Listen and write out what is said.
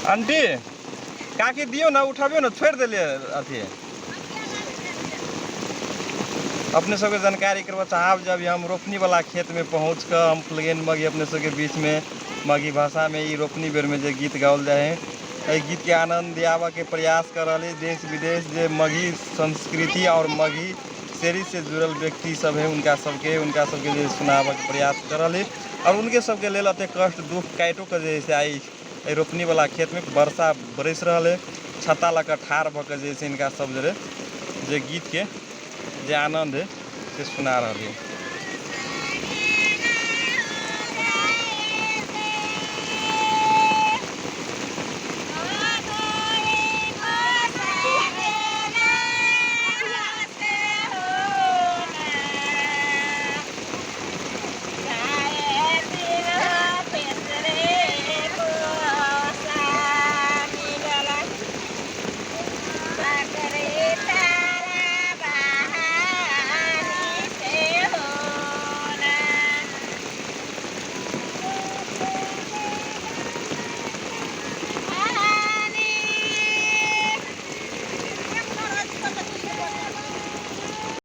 Aunty काकी दियौ ने, उठबियौ ने, छोड़ि देलियै अथी। अपने सबके जानकारी करबऽ चाहब जे अभी हम रोपनी वाला खेत में पहुँच कऽ हम प्लेन मगही अपने सबके बीच में मगही भाषा में ई रोपनी बेर में जे गीत गाओल जाय है, एहि गीत के आनंद दियाबऽ के प्रयास कर रहली। देश विदेश जे मगही संस्कृति और मगही शैली से जुड़ल व्यक्ति सब है, उनका सबके जे सुनाबऽ के प्रयास कर रहली और उनके सबके लेल एते कष्ट दुख काटिओ कऽ जे है से आइ एहि रोपनी वाला खेत में वर्षा बरसि रहल है, छत्ता लऽ कऽ ठाढ़ भऽ कऽ जे है से हिनका सब जरे जे गीत के जे आनंद है से सुना रहली।